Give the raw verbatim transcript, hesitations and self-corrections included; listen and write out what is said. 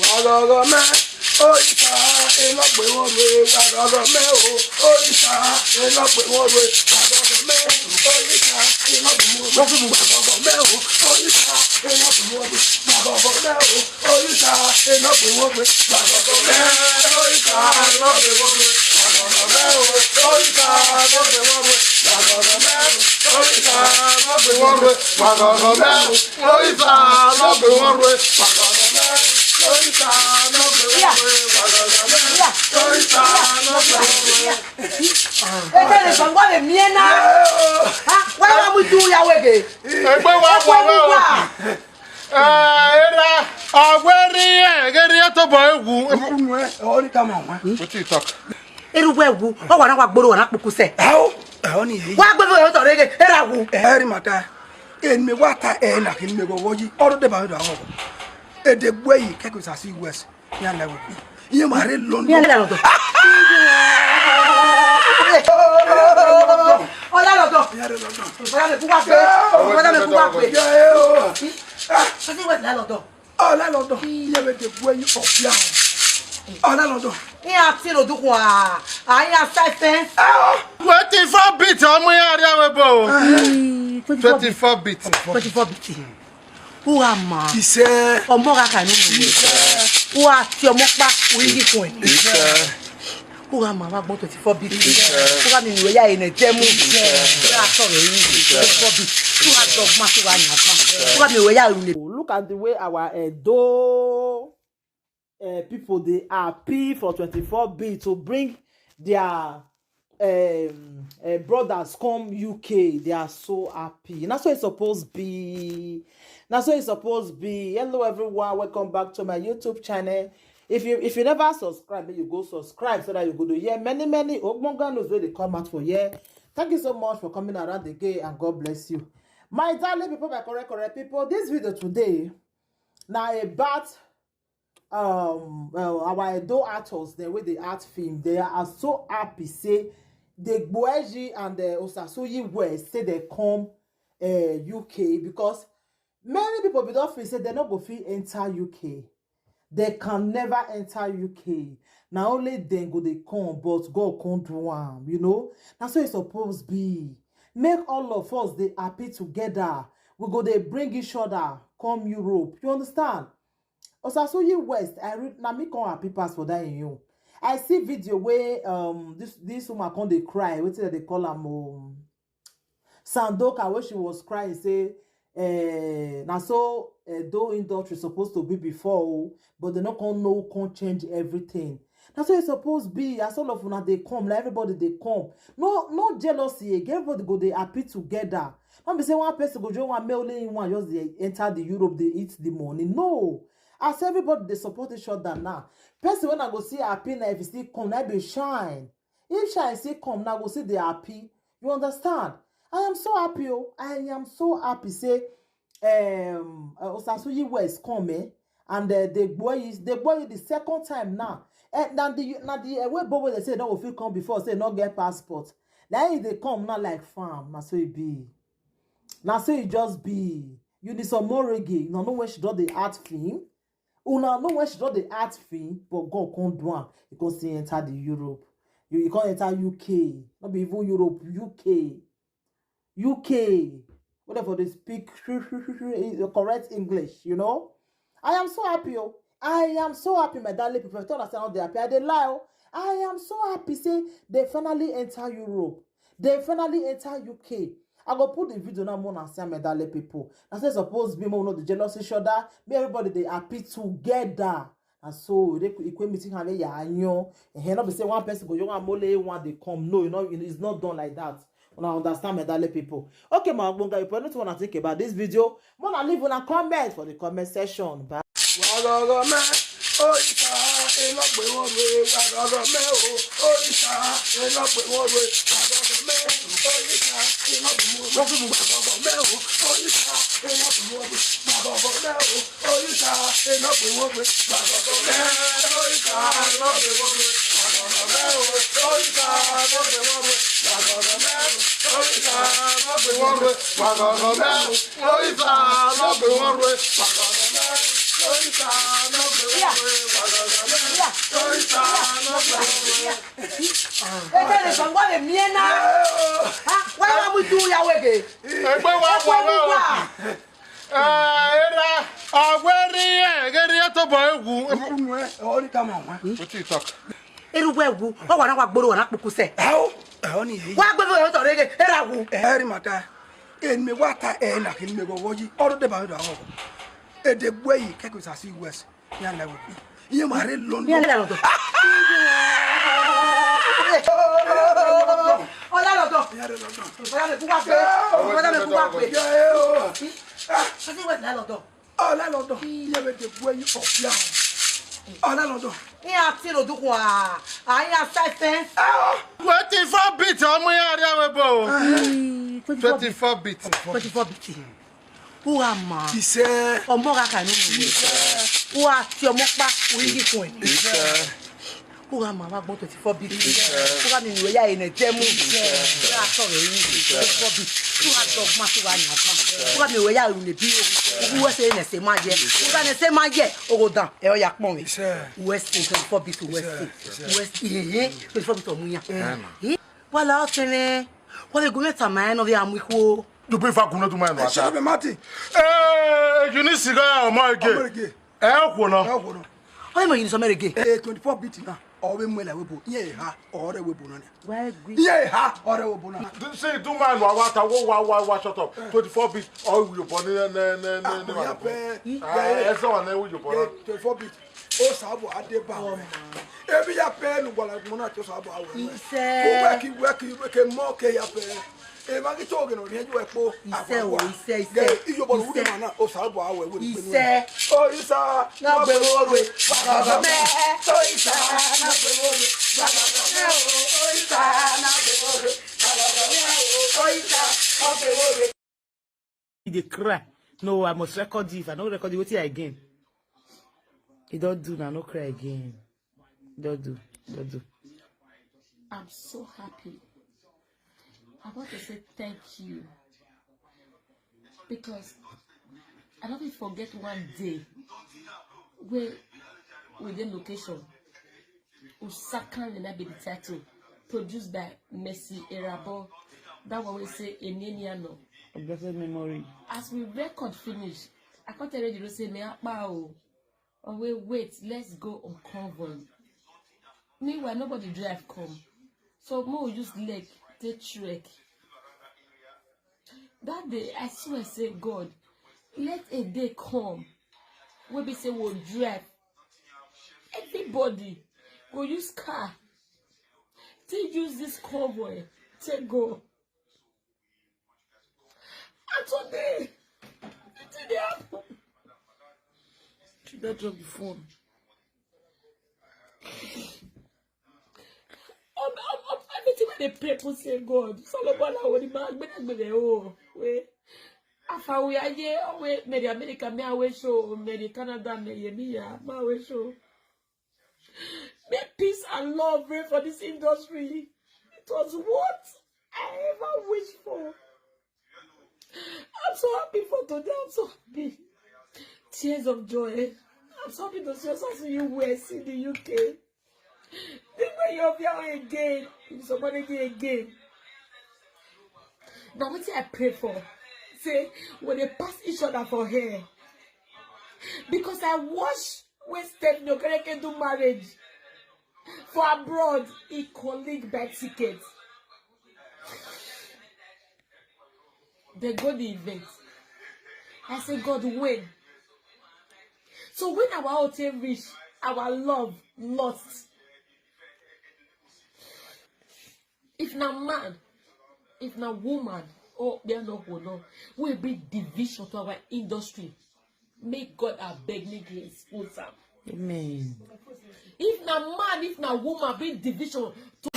Wàgọ̀gọ̀ mẹ́, òrìṣà, iná pé wọ́n rè, wàgọ̀gọ̀ mẹ́ o, òrìṣà, iná pé wọ́n rè, wàgọ̀gọ̀ mẹ́, òrìṣà, iná pé wọ́n rè, wàgọ̀gọ̀ mẹ́ o, òrìṣà, iná pé wọ́n rè, wàgọ̀gọ̀ mẹ́ o, òrìṣà, iná pé wọ́n rè, wàgọ̀gọ̀ mẹ́, òrìṣà, iná pé wọ́n rè, wàgọ̀gọ̀ mẹ́ o, òrìṣà, iná pé wọ́n rè, wàgọ̀gọ̀ mẹ́ o, òrìṣà, iná pé wọ́n rè, wàgọ̀gọ̀ mẹ́ o. Oríta ló gbé wọn ró ẹ. Oríta ló gbé wọn ró ẹ. Oríta ló gbé wọn ró ẹ. Ebe ne gbangba le mie na. Ha, wala wa mu ju ya wege. Egbe wa wa wa. Eh, era aweri e, geri e to bo egwu. Unu e, ori ka ma wa. Wetin you talk? Eru wa egwu, o wa na wa gboro wa na kpuku se. Awo, awo ni yi. Wa gboro o to rege, era wu. Eri mata. En me wa ta e na kin me go woji. Oro de ba do awo. E de gbe yi ke ko sa si west. Ya na wo. Iye ma re London. Ya na London. Ọlá lọ́dọ̀. Ọlá lè kú wá pé. Ọlá lè kú wá pé. Sọ́sí wẹ̀ lọ́dọ̀. Ọlá lọ́dọ̀. Iye me de gbe yi o ya. Ọlá lọ́dọ̀. Iye ati lo dukun a. Ayi asa fence. Twenty-four bit ọmọ ya ri awe bo. Twenty-four bit. Twenty-four bit. Ura ma. Iṣẹ́. Ọmọ ra kà nínú ìwé. Iṣẹ́. Ura ti ọmọ pa orí kíkún ẹ̀. Iṣẹ́. Ura ma wa gbọ́ twenty-four bit. Iṣẹ́. Ura mi ìwé ya ẹ̀nẹ̀ jẹ́ mú. Iṣẹ́. Ura sọ̀rọ̀ yìí. Twenty-four bit. Ura dọ̀gbọ́n, ura yàgbọ́n. Ura mi ìwé ya ìrùlé. Look at the way our Edo uh, people dey happy for twenty-four bit to bring their um, uh, brothers come U K. They are so happy. Na so e suppose be. Na so e suppose be. Hello everyone, welcome back to my YouTube channel. If you if you never subscribe, make you go subscribe so that you go to hear many many ogbonge news wey dey come out for here. Thank you so much for coming around again and God bless you. My darling people, my correct correct people, this video today na about um well, our Edo actors dem wey dey act film, they are so happy say the Gboeji and the Osasuyi West say they come uh, U K because many people be don feel say they no go fit enter U K. They can never enter U K. Na only dem go dey come, but God come do am, you know. Na so e suppose be. Make all of us dey happy together. We go dey bring each other come Europe. You understand? Osasuyi West, I read na me come happy pass for that in you. I see video where um this this woman come dey cry. Wetin dem dey call am? Um, Sandoka, where she was crying, say, eh, na so Edo industry supposed to be before, oh, but they no come know, come change everything. Na so e suppose be. As all of una dey come, like everybody dey come. No, no jealousy again. Everybody go dey happy together. No be say one person go join one, make only him one just dey enter the Europe, dey eat the money. No. As everybody dey support each other now, person wey I go see happy na if he still come, na be shine. If shine still come, na go see dey happy. You understand? I am so happy, oh. I am so happy say um uh, Osasuyi West come, eh? And uh, the boy is the boy is the second time now. And na the na the uh, way boy wey dey say no go fit come before, say no get passport. Na him dey come now like farm. Na so e be. Na so e just be. You need some more reggae. You know when she don dey act film. Una know when she don dey act film, but God come do am. You come see enter the Europe. You, you come enter U K. Not be even Europe, U K. U K. Whatever they speak correct English, you know. I am so happy, oh. I am so happy, my darling people. If you understand how they happy, I dey lie, oh. I am so happy say they finally enter Europe. They finally enter U K. I go put the video now more and see my darling people. I say suppose be more not the jealousy shoulder. Be everybody they happy together. And so they could equate meeting have a ya anyo. And here not be say one person go young and mole one they come. No, you know, it's not done like that. When I understand my darling people. Okay, my bonga, if you don't want to think about this video, wanna leave una comment for the comment section. Bye. Wàgọ̀gọ̀ mẹ́, òrìṣà, iná pé wọ́n rè, wàgọ̀gọ̀ mẹ́ o, òrìṣà, iná pé wọ́n rè, wàgọ̀gọ̀ mẹ́, òrìṣà, iná pé wọ́n rè, wàgọ̀gọ̀ mẹ́ o, òrìṣà, iná pé wọ́n rè, wàgọ̀gọ̀ mẹ́ o, òrìṣà, iná pé wọ́n rè, wàgọ̀gọ̀ mẹ́, òrìṣà, iná pé wọ́n rè, wàgọ̀gọ̀ mẹ́ o, òrìṣà, iná pé wọ́n rè, wàgọ̀gọ̀ mẹ́ o, òrìṣà, iná pé wọ́n rè, wàgọ̀gọ̀ mẹ́ o, òrìṣà, iná pé wọ́n rè, wàgọ̀gọ̀ mẹ́ o, òrìṣà, iná pé wọ́n rè. Ete le sọ ngwa le mie na. Ha, wa wa mu tu ya wege. Egbe wa wa wa. Eh, era, aweri, eh, geri to bo egwu. Unu e, ori ka ma wa. Wetin you talk? Eru wa egwu, o wa na wa gboro wa na kpuku se. Ao, ao ni yi. Wa gbe fo to rege, era wu. Eri mata. En me wa ta e na kin me go woji. Oro de ba do awo. E de gbe yi ke ko sa si wes. Ni ala wo. Iye ma re London. Ni ala London. Ola London. Ni ala London. Ola le ku wa pe. Ola le ku wa pe. Kasi wes la London. Ọla London, ihe bụ the way of ya. Ọla London. Ihe atị n'odukwu a, anyị asa fence. Wetin four beat ọmụ ya arịa webo. Twenty-four beat. Twenty-four beat. Ụgha ma. Ise. Ọmọ ga ka n'ụmụ. Ise. Ụgha ti ọmọ pa, oyi gị kwen. Ise. Kura ma wa gbọ́ twenty-four bit. Kura mi wee ya ene jemu. Kura atọ wee yi twenty-four bit. Kura dogma, kura nyagma. Kura mi wee ya une bi o. Uwe se ne se ma ye. Kura ne se ma ye. Ogo dan. E o ya pon mi. Uwe se twenty-four bit, uwe se. Uwe se. Eh, eh. Twenty-four bit omuya. Eh. Wala o tene. Wala go meta ma e no bi amu iku o. You be fa kuna do ma no ata. Shebe mati. Eh, you need cigar or more again. Eh, kwuo nọ. Eh, kwuo nọ. Onye mere gịnị sọmere gị? Eh, twenty-four beat na. Ọ bụ mmela wepụ. Ihe ha, ọrụ wepụ nọ. Ihe ha, ọrụ wepụ nọ. See, do man wa wa ta wo wa wa wa shut up. Twenty-four beat. All you born ne ne ne ne. Ah, ya pe. Ah, eso wa ne you born. Twenty-four beat. O sa bo ade ba. Ebi ya pe nu gbala mo na to sa bo awe. Ise. Ku weki weki weki mo ke ya pe. E ma ki to ge no ni ju e po. Ise o, ise, ise. Ge iyo bo lu de ma na o sa bo awe we. Ise. O isa. Na gbe wo we. Baba me. O isa. Na gbe wo we. Baba me. O isa. Na gbe wo we. Baba me. O isa. Na gbe wo we. He dey cry. No, I must record it. If I no record it, wetin I gain? He don do na, no cry again. Don't do, don't do. I'm so happy. I want to say thank you because I don't even forget one day where we dey location. Usakan na be the title. Produced by Mercy Erabo. That one we say Eneniano. A blessed memory. As we record finish, I can't tell you say me apa o. Oh wait, wait, let's go on convoy. Meanwhile, nobody drive come. So mo use leg, take trek. That day, I swear, say God, let a day come. We be say we'll drive. Everybody go use car. Take use this convoy. Take go. And today, wetin dey happen? She don drop the phone. Um, um, um, everything wey dey pray put say God. Solomon na wodi ma gbede gbede o. We afawi aye o we meri America mi awe show, meri Canada mi ye mi ya ma awe show. Me peace and love reign for this industry. It was what I ever wished for. I'm so happy for today. I'm so happy. Tears of joy. I'm so happy to see us as in U S, in the U K. The way you are here again, in somebody again. Now what I pray for? Say when they pass each other for hair. Because I watch when Stephen Okereke do marriage for abroad, he colleague buy ticket. They go the event. I say, God, when? So when our hotel reach, our love lost. If na man, if na woman, oh, they are not no, we bring division to our industry. Make God abeg make he expose am. Amen. If na man, if na woman, bring division to